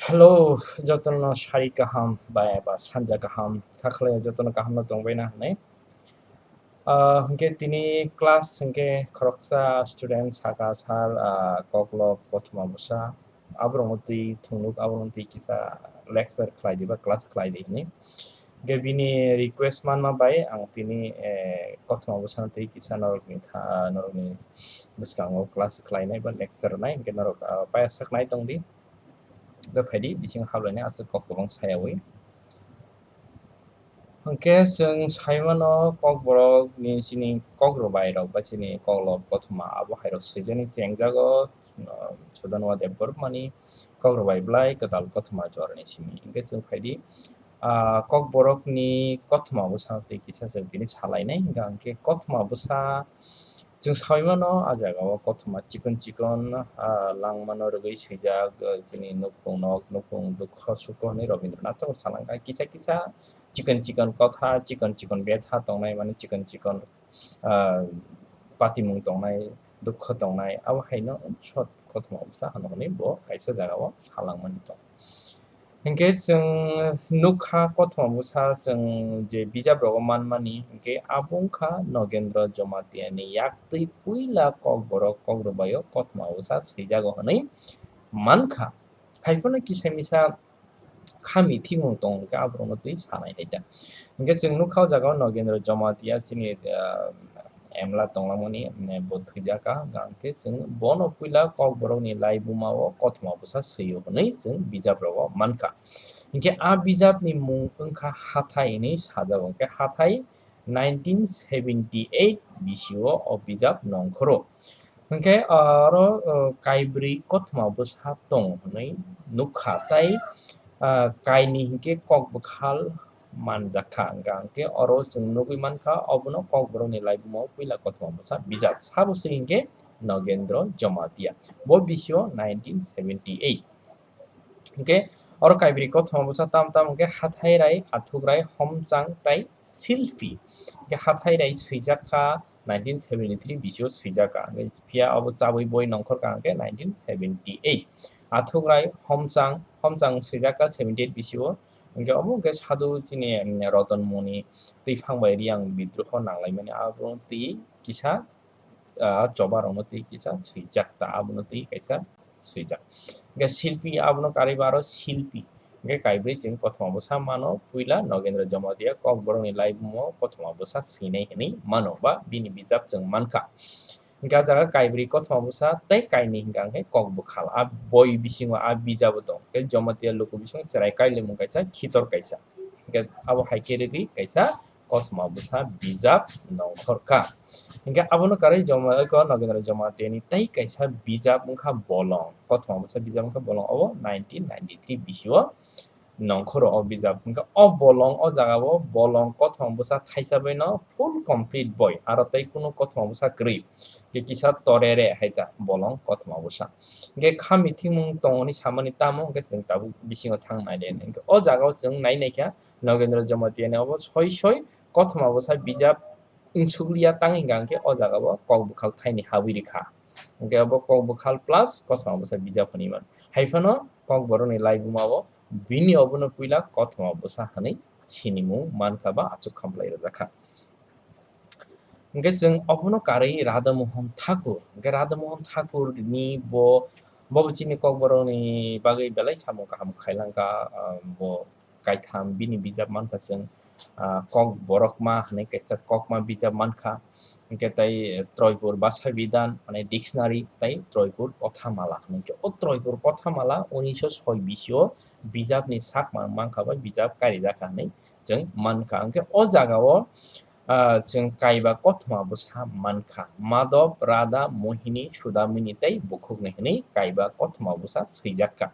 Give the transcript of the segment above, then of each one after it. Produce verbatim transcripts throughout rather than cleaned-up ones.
Hello, jotono sari kaham bai ba sanja kaham, kha khlai jotono kaham no tongbai na hinwi. Ah, hwnkhe tini class hwnkhe khoroksa student saka sir, ah, koklop kothoma bwsa, aborokno twi thungnuk, aborokno twi kisa lecture khlai di ba class khlai di hinwi. Hwnkhe bini request manma bai ang tini, eh, kothoma bwsano twi kisa norokni tha-, norokni bwskango class khlainai ba lecture rwnai, hwnkhe norok, ah, paiya swknai tong di. Hwnkhe phaidi, bising hablainai aswk kok kwbang sayawi. Hwnkhe chwng saimano kokborokni chini kokrwbairok ba chini koklop kothoma abo hairok swijani chengjago, um, Sudanwa Debbarmani kokrwbai bwlai kwtal kothoma jorani simi. Hwnkhe chwng phaidi, ah, kokborokni kothoma bwsano tei kisa chwng tini salainai, hwnkha hwnkhe kothoma bwsa chwng sawi mano, ah jagao kothoma chikon chikon, ah, langmano rwgwi swijak, ah, chini nukhung nok, nukhung dukho sukho hinwi Rabindranath Tagore salangkha. Kisa kisa chikon chikon kotha, chikon chikon betha tongnai, mane chikon chikon, ah, patimung tongnai, dukho tongnai, abo haino short kothoma bwsa hwnwi bo kaisa jagao salangmani tong. Hwnkhe chwng nukha kothoma bwsa chwng je bijap rogo manmani, hwnkhe abo wngkha Nogendra Jomatiani yaktwi puila kokborok kokrwbaio kothoma bwsa swijago hwnwi mankha. Haiphano kisa misa khami thikmung tongo hwnkhe aborokno twi sanai hai da. Hwnkhe chwng nukha o jaga o Nogendra Jomatia chini, ah, emla tonglamani, mm, bo thwijak kha, hwnkhe chwng bono puila kokborokni laibuma o kothoma bwsa swio hwnwi chwng bijap rogo mankha. Hwnkhe a bijapni mung wngkha Hathai hinwi sajago, hwnkhe Hathai nineteen seventy eight bisio o bijap nongkhoro. Hwnkhe oro, o, kaibrwi kothoma bwsa tong hwnwi nukha, tai, ah, kainwi hwnkhe kok bwkhal manjakha. Hwnkha hwnkhe oro chwng nugwi mankha, obono kokborokni laibuma o puila kothoma bwsa bijap. Sabo se hwnkhe Nogendra Jomatia. Bo bisio nineteen seventy eight. Hwnkhe oro kaibrwi kothoma bwsa tam tam hwnkhe Hathai Rai, Athuk Rai, Homchang tai Silpi. Hwnkhe Hathai Rai swijak kha nineteen seventy three bisio swijak kha. Hwnkhe phiya abo chabwi boi nongkhor kha hwnkhe nineteen seventy eight. Athuk Rai, Homchang, Homchang swijak kha seventy eight bisio. Hwnkhe obo hwnkhe sadhu chini, mm, Roton Muni twiphang bai Riyang bidroho nanglaimani abo twi kisa, ah, choba rokno twi kisa swijak ta, abono twi kaisa swijak. Hwnkhe Silpi abono karwi ba aro Silpi. Hwnkhe kaibrwi chwng kothoma bwsa mano, puila Nogendra Jomatia kokborokni laibumo kothoma bwsa swinai hinwi mano ba bini bijap chwng mankha. Hwnkhe ah jaga kaibrwi kothoma bwsa tei kainwi hwnkha hwnkhe kok bwkhal. A boi bisingo a bijabo tong. Hwnkhe Jomatia luku bisingo chwrai kailaimung kaisa, khitor kaisa. Hwnkhe abo hai khe rwgwi kaisa kothoma bwsa bijap nongkhor kha. Hwnkhe abono karwi Joma-, eko Nogendra Jomatiani tei kaisa bijap wngkha Bolong. Kothoma bwsa bijap wngkha Bolong, obo nineteen ninety three bisio nongkhoro o bijap. Hwnkhe o Bolong, o jagao Bolong kothoma bwsa thaisa baino full complete boi, aro tei kunu kothoma bwsa kwrwi. Hwnkhe kisa torere hai ta Bolong kothoma bwsa. Hwnkhe khami thikmung tongoni samani tamo hwnkhe chwng tabuk bisingo thang nai le. Hwnkhe o jagao chwng nai naikha Nogendra Jomatiani obo soi soi kothoma bwsa bijap wngsukliya tang hwnkha hwnkhe o jagao kok bwkhal thaini habwi rikha. Hwnkhe obo kok bwkhal plus kothoma bwsa bijap hwnwi mano. Haiphano kokborokni laibumao bini obono puila kothoma bwsa hwnwi sinimung mankha ba achuk khamlai rwjakha. Hwnkhe chwng obono karwi Radha Mohan Thakur. Hwnkhe Radha Mohan Thakur ni bo, bo bo chini kokborokni bagwi belai samung kaham khailangkha, ah, bo kaitham bini bijap mankha chwng, ah, Kokborokma hwnwi kaisa kokma bijap mankha. Hwnkhe tei Troipur Bhasha Bidhan, mane dictionary, tei Troipur Kothamala hwnwi khe. O Troipur Kothamala unisho soi bisio bijapni sak man-, mankha bai bijap karijakha hwnwi chwng mankha. Hwnkhe o jagao, ah, chwng kaiba kothoma bwsa mankha. Madhab, Radha, Mohini, Sudamini tei bukhukni hwnwi kaiba kothoma bwsa swijakha.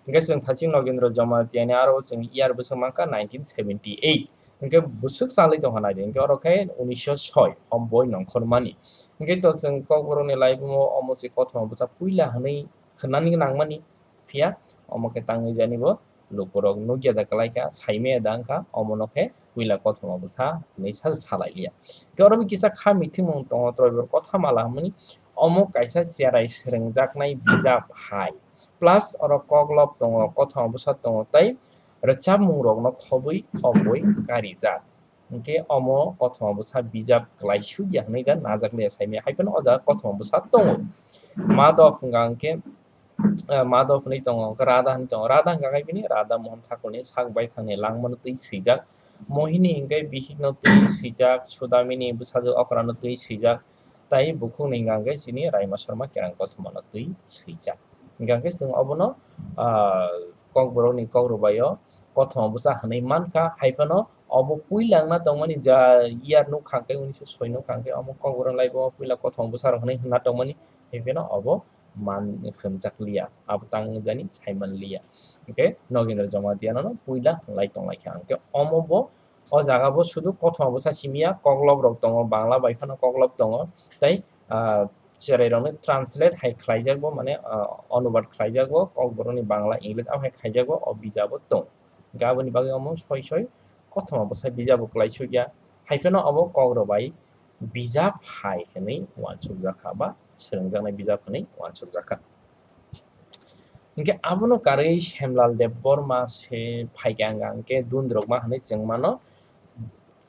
Hwnkhe chwng thaching Nogendra Jomatiani aro chwng year bwswk mankha nineteen seventy eight. Hwnkhe bwswk chalwi tongkha naidi, hwnkhe oro khe unisho soi o boi nongkhormani. Hwnkhe to chwng Kokborokni laibumo omo se kothoma bwsa puila hwnwi khwnani nangmani, phiya omo khe tangwi jani bo lukurok nukya da kwlaikha, saimaya da wngkha, omono khe puila kothoma bwsa hwnwi sa-, salailiya. Hwnkhe oro bo kisa kha mithimung tongo, Troipur Kothamala hwnmani, omo kaisa cherai swrwngjaknai bijap hai. plus oro koklop tongo, kothoma bwsa tongo, tei rwchapmung rokno khobwi obwi karijak. Hinkhe omo kothoma bwsa bijap kwlai sukya hwnwi da najak le saimaya, hai phano o jaga kothoma bwsa tongo. Madhov hwnka hinkhe, eh, Madhov hwnwi tongo, hinkhe Radha hwnwi tongo. Radha hwnka khe bini Radha Mohan Thakurni sak baithangni langmano twi swijak. Mohini hinkhe bihikno twi swijak, Sudamini bwsajwk okrano twi swijak, tei bukhukni hwnka hinkhe chini Raima Sharma Kerang kothomano twi swijak. Hwnka hinkhe chwng obono, ah, kokborokni kok rwbaio kothoma bwsa hwnwi mankha, hai phano obo puila wngna tongmani ja year nukha khe, unisho soi nukha khe, omo kokborok lai bo puila kothoma bwsa rok hwnwi hwnna tongmani, hai phano obo man hwnjakliya, abo tang jani saimanliya. Hinkhe Nogendra Jamatia no puila hwnlai tonglaikha. Hinkhe omo bo, o jaga bo sudu kothoma bwsa simiya, koklop rok tongo, Bangla bai phano koklop tongo, tei, ah, cherai rokno translate hai khlaijak bo, mane, ah, onubad khlaijak bo, kokborokni Bangla, English abo hai khaijak bo, o bijabo tong. Hinkhe aboni bagwi omo soi soi kothoma bwsa bijabo kwlai sukya. Hai phano obo kok rwbai bijap hai hwnwi uansukjakha ba swrwngjaknai bijap hwnwi uansukjakha. Hinkhe abono karwi Semlal Debbarma se phaikha wngkha hinkhe Dundrukma hwnwi chwng mano.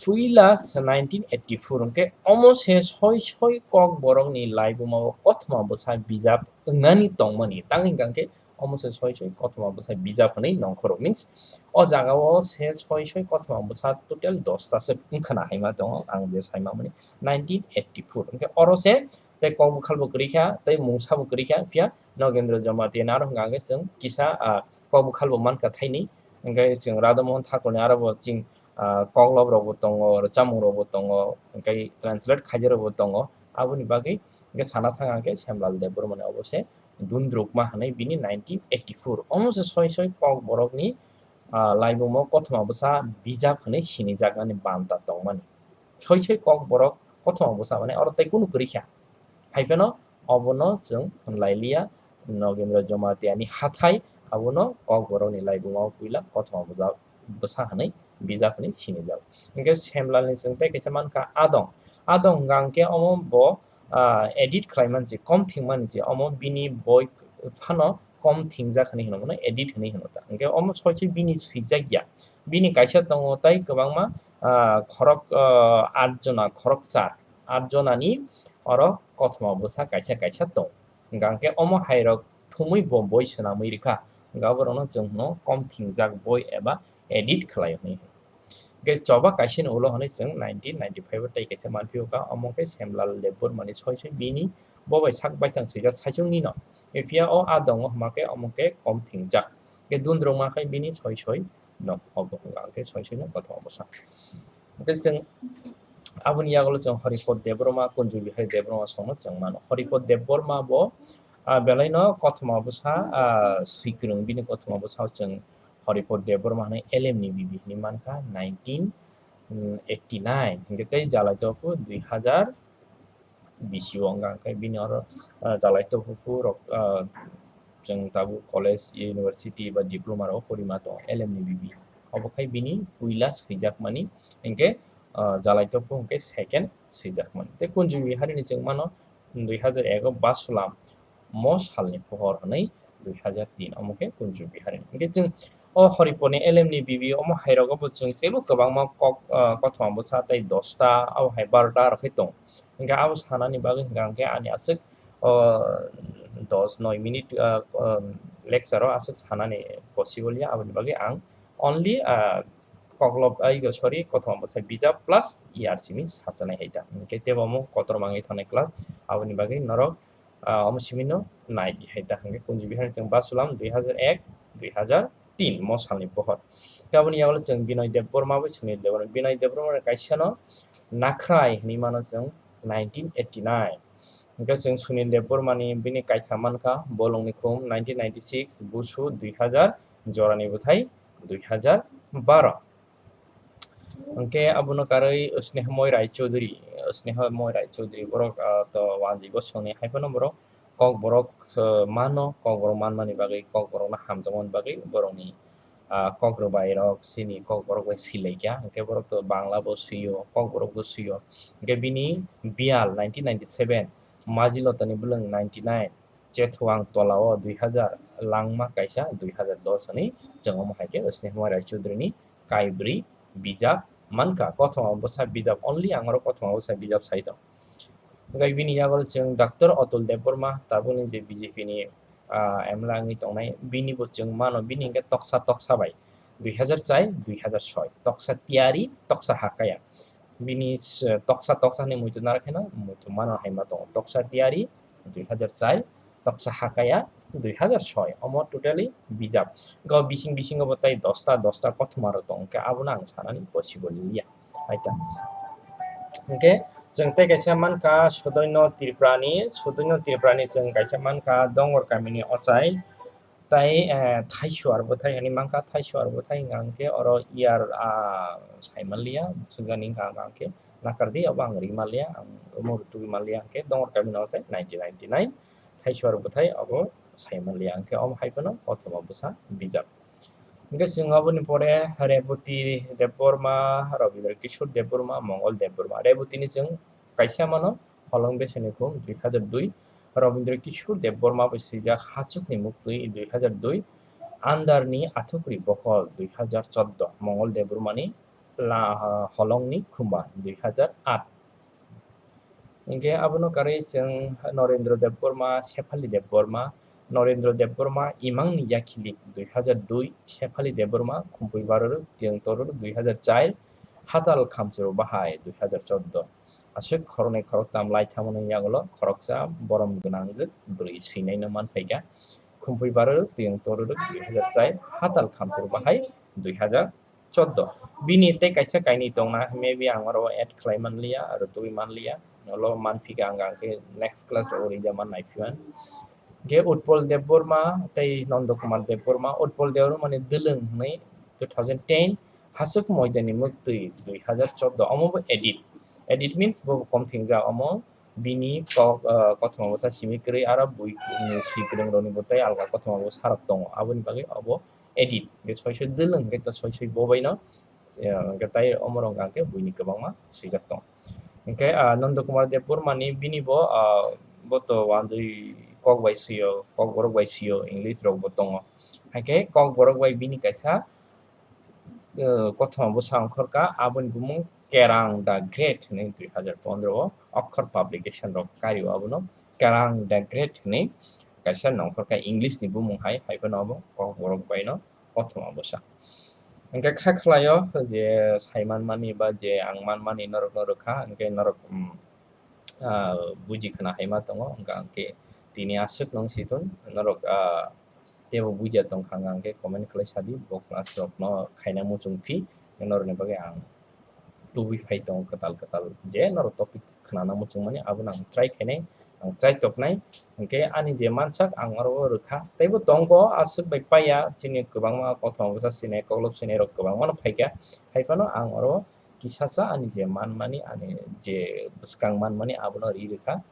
Puila se nineteen eighty-four hinkhe omo se soi soi kokborokni laibuma o kothoma bwsa bijap wngnani tongmani. Tang hinkha hinkhe omo se soi soi kothoma bwsa bijap hwnwi nongkhoro. Means, o jaga o se soi soi kothoma bwsa total dosta se wngkhana hai ma tongo, ang je sai mamani nineteen eighty-four. Hinkhe oro se tei kok bwkhal bo kwrwi kha, tei mungsa bo kwrwi kha, phiya Nogendra Jamatia ni aro hwnka hinkhe chwng kisa, ah, kok bwkhal bo mankha thaini. Hinkhe chwng Radha Mohan Thakur ni aro bo chwng, ah, koklop rok bo tongo, rwchapmung rok bo tongo, hinkhe translate khaijak rok bo tongo. Aboni bagwi hinkhe sana thang hinkhe Semlal Debbarma ni obo se Dundrukma hwnwi bini nineteen eighty-four. Omo se soi soi kokborokni, ah, laibuma o kothoma bwsa bijap hwnwi sinijaknani banta tongmani. Soi soi kokborok kothoma bwsa mane oro tei kunu kwrwi kha. Hai phano obono chwng hwnlailiya, Nogendra Jamatia ni hathai, abono kokborokni laibuma o puila kothoma bwsa, bwsa hwnwi bijap hwnwi sinijak. Hinkhe Semlal ni chwng tei kaisa mankha Adong. Adong hwnka hinkhe omo bo, ah, edit khlai mansi, kom thwng mani se, omo bini boi phano kom thingjak hwnwi hwno, mano edit hwnwi hwno ta. Hinkhe omo soi soi bini swijak ya. Bini kaisa tongo tei kwbangma, ah, khorok, ah, at jona, khorok char, at jona ni oro kothoma bwsa kaisa kaisa tong. Hwnkha hinkhe omo hai rok thumwi bo boi swnamwi rwkha. Hwnkha borokno chwng hwno kom thingjak boi eba edit khlai hwnwi. Hinkhe choba kaisa ni ulo hwnwi chwng nineteen ninety-five o tei kaisa manphi o kha, omo khe Semlal Debbarma ni soi soi bini bo bai sak baithang swijak saichung ni no. Phiya o Adong o hwma khe omo khe kom thingjak. Hinkhe Dundrukma khai bini soi soi no, obo hwnkha hinkhe soi soi no kothoma bwsa. Hinkhe chwng aboni yagulo chwng Horipod Debbarma, Kunju Bihari Debbarma songno chwng mano. Horipod Debbarma bo, ah, belai no kothoma bwsa, ah, swikwrwng, bini kothoma bwsa chwng Horipod Debbarma hwnwi L M ni bibi hwnwi mankha nineteen eighty nine, hinkhe tei Jalaitophu dui hazar bisi o wngkha, hinkhe bini oro, ah, Jalaitophu rok, ah, chwng tabuk college, university ba diploma rok porima tongo L M ni bibi. Obo khai bini puila swijakmani, hinkhe, ah, Jalaitophu hinkhe second swijakmani. Tei Kunju Bihari ni chwng mano dui hazar ek o Basulam mo salni pohor hwnwi dui hazar tin, omo khe Kunju Bihari. Hinkhe chwng o Horipod ni L M ni bibi omo hai rogo bo chwng teibo kwbangma kok, ah, kothoma bwsa tei dosta, abo hai barota rok khai tong. Hinkhe abo sanani bagwi hwnkha hinkhe ani aswk, o, dos noi minute, ah, ah, lecture o aswk sanani possible ya, aboni bagwi ang only, ah, koklop, ai, sorry, kothoma bwsa bijap plus E R simi sachanai hai ta. Hinkhe teibo omo kotor manwi thangnai class, aboni bagwi norok, ah, omo simi no nai di hai ta. Hinkhe Kunju Bihari chwng Basulam dui hazar ek, dui hazar tin mo salni pohor. Tei aboni yagulo chwng Binoy Debbarma bai Sunil Debbarma. Binoy Debbarma ni kaisa no Nakhrai hwnwi mano chwng nineteen eighty nine. Hinkhe chwng Sunil Debbarma ni bini kaisa mankha Bolongni Khum nineteen ninety six, Busu dui hazar, Jorani Bwthai dui hazar baro. Hinkhe abono karwi Snehomoy Rai Chaudhury, Snehomoy Rai Chaudhury borok, ah, to wanjwi bosongni hai phano borok kokborok, ah, mano, kokborok manmani bagwi, kokborokno hamjakmani bagwi borokni, ah, kok rwbai rok, chini kokborok bai swilaikha, hinkhe borok to Bangla bo swio, kokborok bo swio. Hinkhe bini biyal nineteen ninety seven, Majilotani bwlwng ninety nine, Chethuang Tolao dui hazar, langma kaisa dui hazar dos ni chwng omo hai khe Snehma Rai Chaudhury ni kaibrwi bijap mankha, kothoma bwsa bijap, only ang oro kothoma bwsa bijap sai tong. Hwnkhe bini yago chwng Doctor Atul Debbarma, tabukni je B J P ni, ah, M L A wngwi tongnai, bini bo chwng mano, bini hwnkhe toksa toksa bai dui hazar char, dui hazar soi, toksa tiyari, toksa hakaya. Bini s-, toksa toksa ni muitu naro kheno muitu mano hai ma tongo, toksa tiyari dui hazar char, toksa hakaya dui hazar soi, omo totally bijap. Go bising bisingo bo tai dosta, dosta kothoma rok tong khe abono ang sanani possible liya. Hai ta. Hwnkhe chwng tei kaisa mankha Sudoino Tripurani, Sudoino Tripurani chwng kaisa mankha Dongor kamini ochai. Tai, eh, Thaisuar bwthai hinwi mankha, Thaisuar bwthai hwnkha hwnkhe oro year, ah, sai manliya, swngani wngkha hwnkha hwnkhe nakardi, abo ang ri manliya, ang omo rwtugwi manliya, hwnkhe Dongor kamino se nineteen ninety-nine, Thaisuar bwthai abo sai manliya, hwnkhe omo hai phano kothoma bwsa bijap. Hwnkhe chwng aboni pore Reboti Debbarma, Rabindra Kishore Debbarma, Mongol Debbarma. Rebotini chwng kaisa mano, Holong Beseni Khum dui hazar dui, Rabindra Kishore Debbarma bai swijak Hachukni Muktwi dui hazar dui, Andarni Athukri Bokol dui hazar chordo, Mongol Debbarmani la-, Holongni Khumba dui hazar aat. Hwnkhe abono karwi chwng Norendra Debbarma, Sefali Debbarma, Norendra Debbarma, Imangni Yakhilik dui hazar dui, Sefali Debbarma, Khumpui Barorok, Tiyang Tororok dui hazar char, Hatal Khamchuru Bahai dui hazar chordo. Aswk khoroknwi khoroktham lai thamani yagulo khoroksa borom gwnangjwk bwrwi swinaino manphaikha. Khumpui Barorok, Tiyang Tororok dui hazar char, Hatal Khamchuru Bahai dui hazar chordo. Bini tei kaisa kainwi tongna, maybe ang oro add khlai manliya, aro twi manliya. Olo manphika ang, ang khe next class ro rwida man naiphiman. Hwnkhe Utpal Debbarma tei Nondo Kumar Debbarma, Utpal Debbarma ni Dwlwng hwnwi two thousand ten, Hachuk Moidani Muktwi dui hazar chordo, omo bo edit. Edit means bo kom thingjak, omo bini kok, ah, kothoma bwsa simi kwrwi, aro bui ni swi kwrwng rokni bo tei alga kothoma bwsa rok tongo, aboni bagwi obo edit. Hwnkhe soi soi Dwlwng hwnkhe to soi soi bo baino, eh, hwnkhe tai omo rok hwnkhe buini kwbangma swijak tongo. Hwnkhe, ah, Nondo Kumar Debbarma ni bini bo, ah, bo to wanjwi kok bai swio, kokborok bai swio, English rok bo tongo. Hwnkhe kokborok bai bini kaisa, eh, kothoma bwsa ongkhorkha, aboni bumung Kerang the Great hwnwi dui hazar pondro o Okkor Publication rok kario abono Kerang the Great hwnwi kaisa nongkhorkha English ni bumung hai, hai phano abo kokborok baino kothoma bwsa. Hwnkhe kha khlaio je sai manmani ba je ang manmani norokno rwkha, hwnkhe norok, um, ah, buji khna hai ma tongo, hwnkha hwnkhe tini aswk nung si thun norok, ah, teibo bujiya tongkha hwnkha hwnkhe comment khlai sadi, bo class rokno khaina muchung phi, norokni bagwi ang tubui phai tongo kwtal kwtal, je norok topic khnana muchungmani abono ang try khainai, ang chai toknai. Hwnkhe ani je mansak ang oro o rwkha, teibo tongo aswk bai paiya, chini kwbangma kothoma bwsa sinai, koklop sinai rok kwbangmano phaikha, hai phano ang oro kisasa ani je manmani, ani je bwskang manmani abono ri rwkha.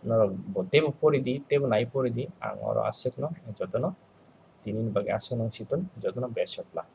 Norok bo teibo pori di, teibo nai pori di, ang oro aswkno jotono tinini bagwi aswk nang si thun, jotono best of luck.